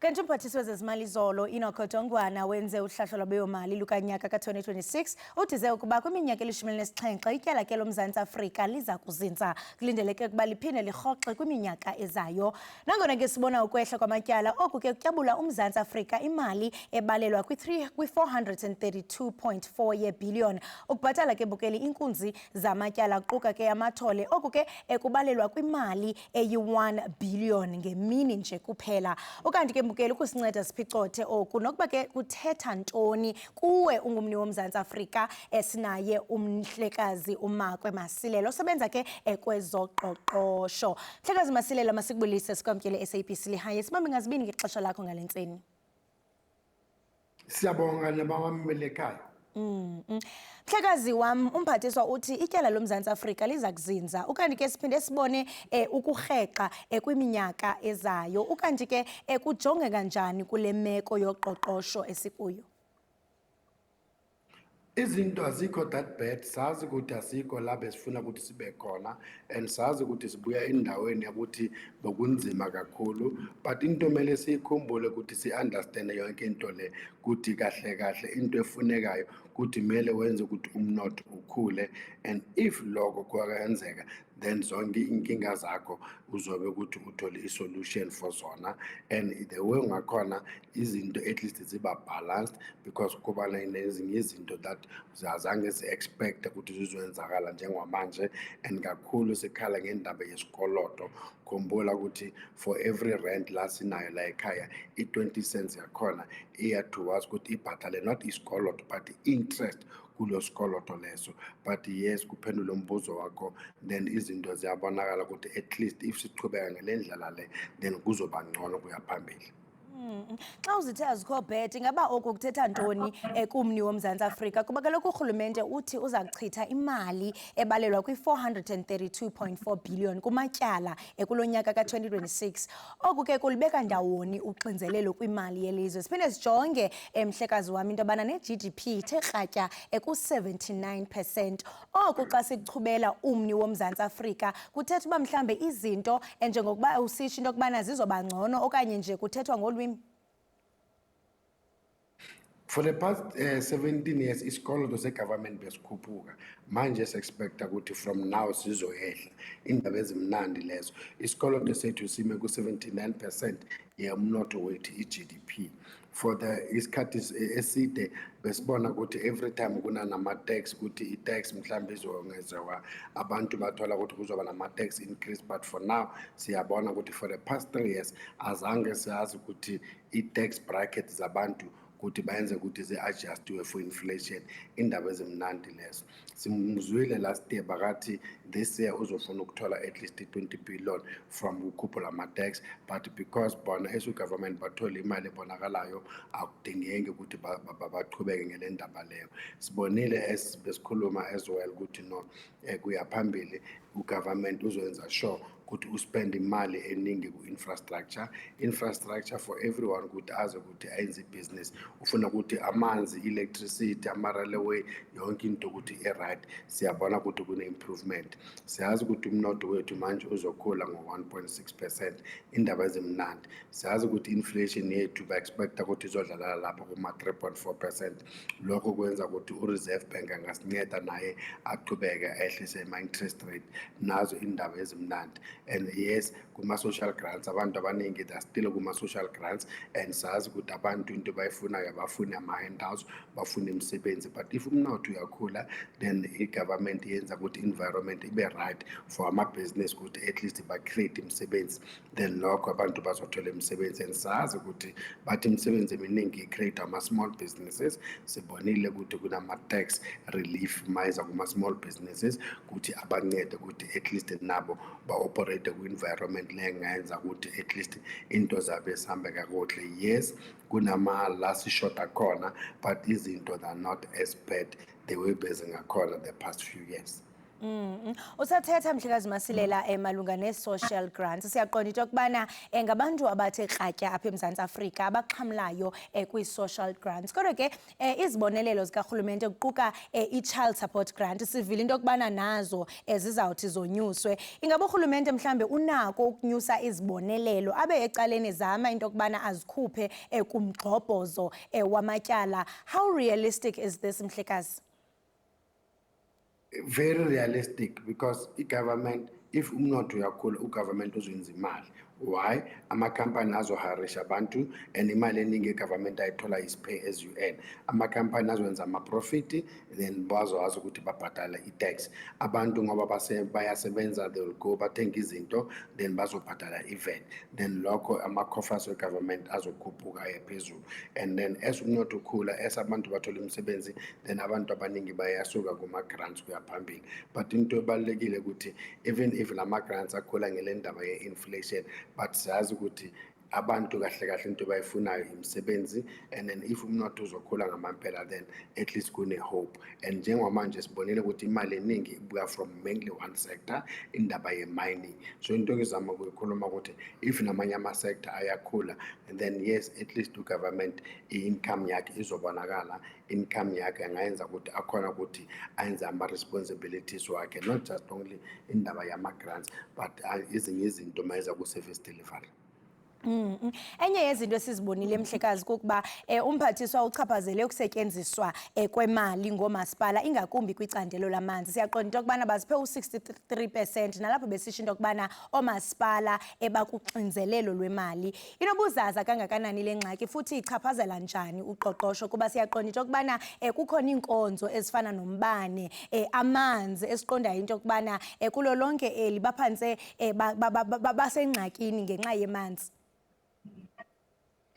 Kanti umphathiswa wezezimali izolo Enoch Godongwana wenze uhlahlo lwabiwomali lukanyaka ka-2026. Udize ukuba kwiminyaka eli-17 ityala ke loMzantsi Afrika liza kuzinza. Kulindeleke ukuba liphinde lirhoxe kwiminyaka ezayo. Nangona ke sibona ukwehla kwamatyala, oku ke kutyabula uMzantsi Afrika imali ebalelwa kwi-432.4 yeebhiliyoni ukubhatala ke bukeli inkunzi zamatyala, kuquka ke amathole. Oku ke ekubalelwa kwimali eyi-1 billion ngemini nje kuphela. Ukanti ke mbukeli, ukusinceda siphicothe oku nokuba ke kuthetha ntoni kuwe ungumni woMzantsi Afrika, esinaye umhlekazi uMakwe Masilela osebenza ke ekwezoqoqosho. Mhlekazi Masilela, masikubulise, sikwamkele SABC Lehae. Sibambe ngazibini ngexesha lakho ngale ntseni. Siyabonga nabamameli ekhaya. Mhlekazi wam, umphathiswa uthi ityala loMzantsi Afrika liza kuzinza. Ukanti ke siphinde sibone ukurhexa kwiminyaka ezayo. Ukanti ke kujongeka njani kule meko yoqoqosho esikuyo? Izinto azikho that bad. Sazi ukuthi asikho la besifuna ukuthi sibe khona and sazi ukuthi sibuya endaweni yokuthi bekunzima kakhulu, but into kumele siyikhumbule ukuthi si-understande yonke into le, ukuthi kahle kahle into efunekayo ukuthi kumele wenze ukuthi umnotho ukhule, and if lokho kwakenzeka, then zonke inkinga zakho uzobe ukuthi uthole i-solution for zona. And the way ungakhona izinto at least ziba balanced, because kuba nezinye izinto that azange si-expect ukuthi zizoyenzakala njengamanje, and kakhulu sikhala ngendaba yesikoloto. Khumbula ukuthi for every rand la sinayo la ekhaya, i-20 cents yakhona iya towards ukuthi ibhatale not isikoloto but interest kulo sikoloto leso. But yes, kuphendula umbuzo wakho, then izinto ziyabonakala ukuthi at least if sichubeka ngale ndlela le, then kuzoba ngcono kuya phambili. Xa uzithe azikho bad, ingaba oku kuthetha ntoni kumni woMzantsi Afrika? Kuba kaloku urhulumente uthi uza kuchitha imali ebalelwa kwi-432.4 billion kumatyala kulo nyaka ka-2026. Oku ke kulibeka ndawoni uxinzelelo kwimali yelizwe? Siphinde sijonge, mhlekazi wam, into yobana ne-GDP ithe kratya ku-79%. Oku xa sikuchubela umni woMzantsi Afrika, kuthetha uba mhlawumbe izinto njengokuba usitsho into yokubana zizoba ngcono, okanye nje kuthethwa ngolwimi? For the past 17 years isikoloto se-government besikhuphuka. Manje si-expecta ukuthi from now sizoyehla. Indaba ezimnandi lezo. Isikoloto sethu sime ku-79% yomnotho wethu, i-GDP. For the isikhathi eside besibona ukuthi every time kunanama-tax, ukuthi i-tax mhlawumbe izongezewa, abantu bathola ukuthi kuzoba nama-tax increase, but for now siyabona ukuthi for the past 3 years azange siyazi ukuthi i-tax bracket zabantu ukuthi bayenze ukuthi zi-adjustiwe for inflation. Indaba ezimnandi lezo. Simzwile last year bakathi this year uzofuna ukuthola at least i-20 billion from ukukhuphula ama-tax, but because bona as government bathole imali ebonakalayo, akudingeki ukuthi bachubeke ngele ndaba leyo. Sibonile as besikhuluma as well ukuthi no, kuya phambili ugovernment uzoyenza sure ukuthi uspend imali eningi ku-infrastructure, infrastructure for everyone, ukuthi azi ukuthi ayenze ibhizinisi, ufuna ukuthi amanzi, electricity, ama-railway, yonke into ukuthi i-right. Siyabona ukuthi kune-improvement. Siyazi ukuthi umnotho wethu manje uzokhula ngo-1.6%, indaba ezimnandi. Siyazi ukuthi inflation yethu ba-expecta ukuthi izodlala lapha kuma-3.4%. Lokho kwenza ukuthi u-Reserve Bank angasinceda naye achubeke ehlise ama-interest rate. Nazo indaba ezimnandi. And yes, kuma-social grants, abantu abaningi they are still kuma-social grants, and sazi ukuthi abantu into bayifunayo, abafuni ama-handouts, bafuna imisebenzi. But if umnotho uyakhula, then i-government yenza ukuthi environment ibe right for amabhizinisi ukuthi at least ba-create imisebenzi, then lokho abantu bazothola imisebenzi. And sazi ukuthi bathi imisebenzi eminingi i-create ama-small businesses. Sibonile ukuthi kunama-tax relief mayiza kuma-small businesses, ukuthi abancede ukuthi at least nabo ba-operate kwi-environment le engayenza ukuthi at least into zabo zihambe kakuhle. Yes, kunama la sishoda khona, but izinto they are not as bad the way bezingakhona the past few years. Usathetha, mhlekazi Masilela, malunga nee-social grants, siyaqonda into yokubana ngabantu abathe kratya apha eMzantsi Afrika abaxhamlayo kwii-social grants. Kodwa ke izibonelelo zikarhulumente, kuquka i-child support grant, sivile into yokubana nazo zizawuthi zonyuswe. Ingaba urhulumente mhlawumbe unako ukunyusa izibonelelo abe ecaleni zama into yokubana azikhuphe kumgxobhozo wamatyala? How realistic is this, mhlekazi? Very realistic, because i-government, if umnotho uyakhula, ugovernment uzoyenza imali. Why? Amakhampani azoharisha abantu and imali eningi i-government ayithola is pay as you earn. Amakhampani azowenza ama-profit, then bazowazi ukuthi babhadale i-tax. Abantu ngoba bayasebenza, they will go bathenge izinto, then bazobhadala i-VAT. Then lokho ama-coffers we-government azokhuphuka aye phezulu. And then as umnotho ukhula, as abantu bathola imisebenzi, then abantu abaningi bayasuka kuma-grants kuya phambili. But into ebalulekile ukuthi even if lama-grants akhula ngele ndaba ye-inflation, but siyazi ukuthi abantu kahle kahle into abayifunayo imisebenzi. And then if umnotho uzokhula ngamampela, then at least kune-hope. And njengamanje sibonile ukuthi imali eningi ibuya from mainly one sector, indaba ye-mining. So into engizama ukuyikhuluma ukuthi if namanye ama-sector ayakhula, and then yes, at least u-government i-income yakhe izobonakala. Income yakhe angayenza ukuthi akhona ukuthi ayenze ama-responsibilities wakhe, not just only indaba yama-grants, but ezinye izinto mayeza ku-service delivery. Enye yezinto esizibonile, mhlekazi, kukuba umphathiswa uchaphazele ukusetyenziswa kwemali ngoomasipala, ingakumbi kwicandelo lamanzi. Siyaqonda into yokubana baziphe u-63%, nalapho besisho into yokubana oomasipala bakuxinzelelo lwemali. Inobuzaza kangakanani le ngxaki futhi ichaphazela njani uqoqosho? Kuba siyaqonda into yokubana kukhona iinkonzo ezifana nombane, amanzi, esiqondayo into yokubana kulo lonke eli baphantse basengxakini ngenxa yemanzi.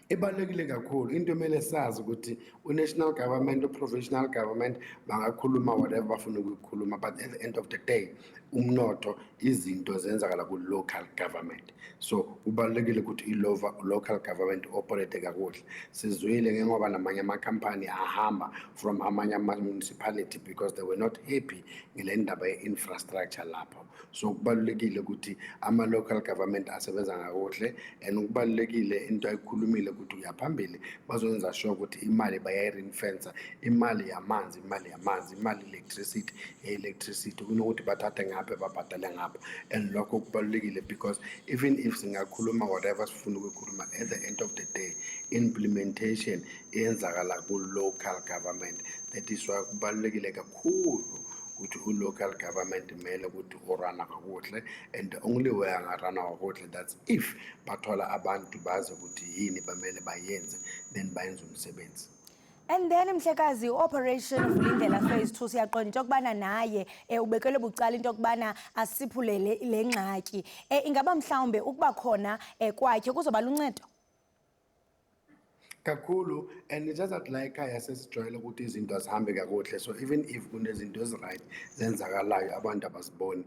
Ibalulekile kakhulu into emele sazi ukuthi u-national government, u-provisional government bangakhuluma whatever bafuna ukuyikhuluma, but at the end of the day umnotho, izinto zenzakala ku-local government. So kubalulekile ukuthi i-local government operate kakuhle. Sizwile ngengoba namanye amakhampani ahamba from amanye ama-municipality because they were not happy ngale ndaba ye-infrastructure lapho. So kubalulekile ukuthi ama-local government asebenza kakuhle. And kubalulekile into ayikhulumile ukuthi uyaphambili bazoyenza sure ukuthi imali bayayi-ring-fencer, imali yamanzi, imali yamanzi, imali electricity, ye-electricity, kunokuthi bathathe ngapha babhadale ngapha. And lokho kubalulekile because even if singakhuluma whatever sifuna ukuyikhuluma, at the end of the day implementation iyenzakala ku-local government. That is why kubalulekile kakhulu ukuthi u-local government kumele ukuthi urana kakuhle, and the only way angarana kakuhle, that's if bathola abantu bazi ukuthi yini bamele bayenze, then bayenze umsebenzi. And then, mhlekazi, Operation Vulindlela Phase 2, siyaqonda into yokubana naye ubekelwe bucala into yokubana asiphule le ngxaki. Ingaba mhlawumbe ukuba khona kwakhe kuzoba luncedo? Kakhulu. And it's just that la ekhaya sesijwayele ukuthi izinto azihambe kakuhle, so even if kunezinto ezi-right zenzakalayo, abantu abaziboni.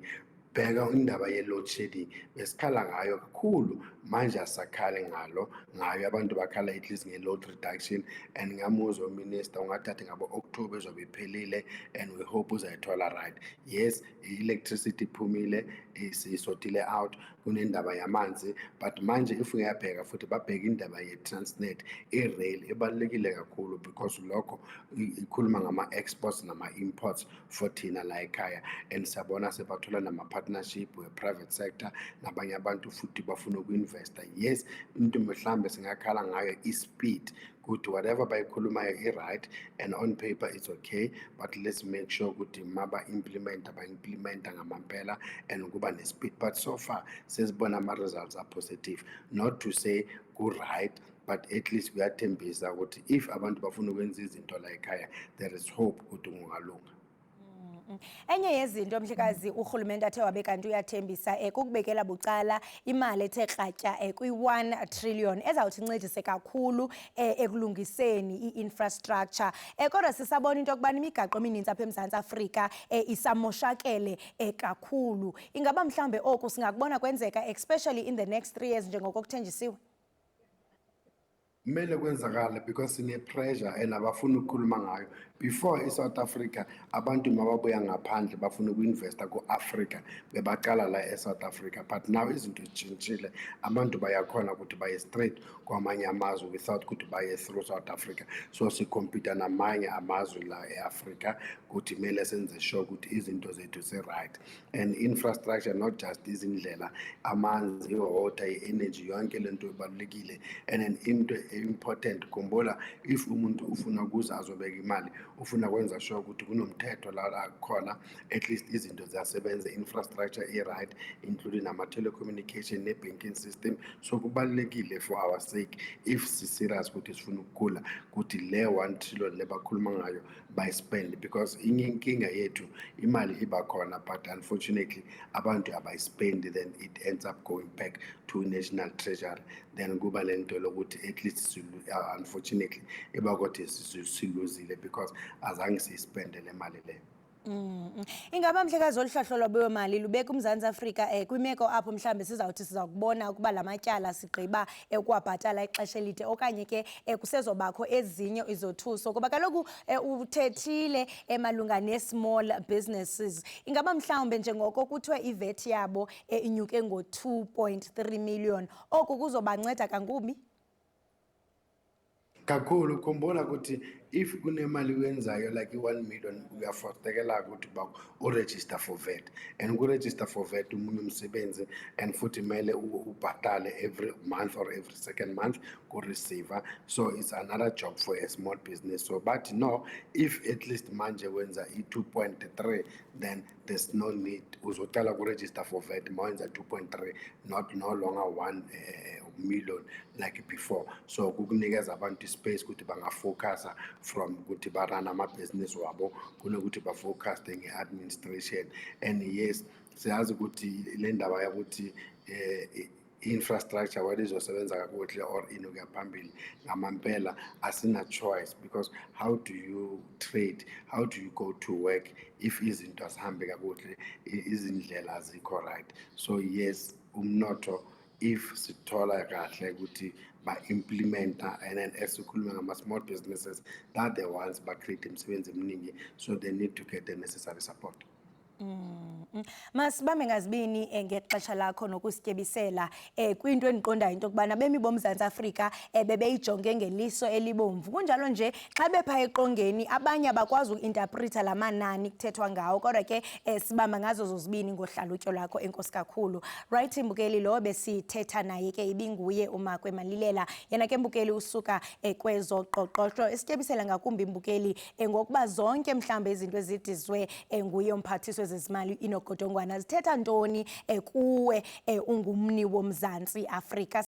Bheka indaba ye-load shedding, besikhala ngayo kakhulu, manje asakhali ngayo. Abantu bakhala at least nge-load reduction, and ngamuzwa uminister ungathathi ngabo-October izobe iphelile, and we hope uzayithola right. Yes, i-electricity iphumile, isotile out, kunendaba yamanzi, but manje if uyabheka futhi babheka indaba ye-Transnet, i-rail ibalulekile kakhulu because lokho ikhuluma ngama-exports nama-imports for thina la ekhaya. And siyabona sebathola nama-partnership we-private sector nabanye abantu futhi bafuna uku-investa. Yes, into mhlambe singakhala ngayo i-speed, ukuthi whatever bayikhulumayo i-right and on paper it's okay, but let's make sure ukuthi maba-implementa, ba-implementa ngamampela and kuba ne-speed. But so far sesibona ama-results are-positive. Not to say ku-right, but at least kuyathembisa ukuthi if abantu bafuna ukwenza izinto la ekhaya, there is hope ukuthi kungalunga. Enye yezinto, mhlekazi, urhulumente athe wabe kanti uyathembisa kukubekela bucala imali ethe kratya kwi-1 trillion ezawuthi incedise kakhulu ekulungiseni i-infrastructure. Kodwa sisabona into yokubana imigaqo eminintsi apha eMzantsi Afrika isamoshakele kakhulu. Ingaba mhlawumbe oku singakubona kwenzeka, especially in the next 3 years, njengoko kuthenjisiwe? Kumele kwenzakale because sine-pressure and abafuni ukukhuluma ngayo. Before, i-South Africa, abantu mababuya ngaphandle bafuna uku-investa ku-Africa, bebaqala la e-South Africa, but now izinto zitshintshile. Abantu bayakhona ukuthi baye straight kwamanye amazwe without ukuthi baye through South Africa. So si-compete namanye amazwe la e-Africa ukuthi kumele senze sure ukuthi izinto zethu zi-right and infrastructure, not just izindlela, amanzi, i-water, i-energy, yonke lento ibalulekile. And then into important, khumbula, if umuntu ufuna ukuza azobeka imali, ufuna kwenza sure ukuthi kunomthetho la khona, at least izinto ziyasebenza, infrastructure i-right, including ama-telecommunication ne-banking system. So kubalulekile for our sake, if si-serious ukuthi sifuna ukukhula, ukuthi le 1 trillion le bakhuluma ngayo bayi-spend, because inye inkinga yethu, imali iba khona, but unfortunately abantu abayi-spendi. Then it ends up going back to national treasury. Then kuba le nto lokuthi at least unfortunately iba kodwa siluzile because azange siyi-spende le mali leyo. Ingaba, mhlekazi, olu hlahlo lwabiwomali lubeka uMzantsi Afrika kwimeko apho mhlawumbi sizawuthi siza kubona ukuba la matyala sigqiba ukuwabhatala ixesha elide, okanye ke kusezobakho ezinye izothuso? Kuba kaloku uthethile malunga nee-small businesses. Ingaba mhlawumbe njengoko kuthiwe i-VAT yabo inyuke ngo-2.3 million, oku kuzobanceda kangubi? Kakhulu. Khumbula ukuthi if kunemali oyenzayo like i-1 million, uya-forcekela ukuthi uba u-register for VAT, and ku-register for VAT omunye umsebenzi, and futhi kumele ubhatale every month or every second month ku-receiver. So it's another job for a small business. So but no, if at least manje wenza i-2.3, then there's no need. Uzocala ku-register for VAT ma wenza 2.3, not no longer 1 million like before. So kukunikeza abantu i-space ukuthi banga-focusa from ukuthi ba-run amabhizinisi wabo kunokuthi ba-focus nge-administration. And yes, siyazi ukuthi le ndaba yokuthi infrastructure, whether izosebenza kakuhle or inuka phambili ngamampela, asina choice, because how do you trade, how do you go to work if izinto azihambi kakuhle, izindlela azikho right? So yes, umnotho, if sithola kahle ukuthi ba-implementa, and then esikhuluma ngama-small businesses, that the ones ba-create imisebenzi eminingi, so they need to get the necessary support. Masibambe ngazibini ngexesha lakho nokusityebisela kwinto endiqondayo into yokubana bemi boMzantsi Afrika bebeyijonge ngeliso elibomvu. Kunjalo nje xa bepha eqongeni abanye abakwazi uku-interpreta la manani kuthethwa ngawo, kodwa ke sibamba ngazo zozibini ngohlalutyo lwakho. Enkosi kakhulu. Right, mbukeli, lo besithetha naye ke ibinguye uMakwe Malilela. Yena ke, mbukeli, usuka kwezoqoqosho, esityebisela ngakumbi, mbukeli, ngokuba zonke mhlawumbe izinto ezidizwe nguye umphathiswa wezezimali uEnoch Godongwana zithetha ntoni kuwe ungumni woMzantsi Afrika.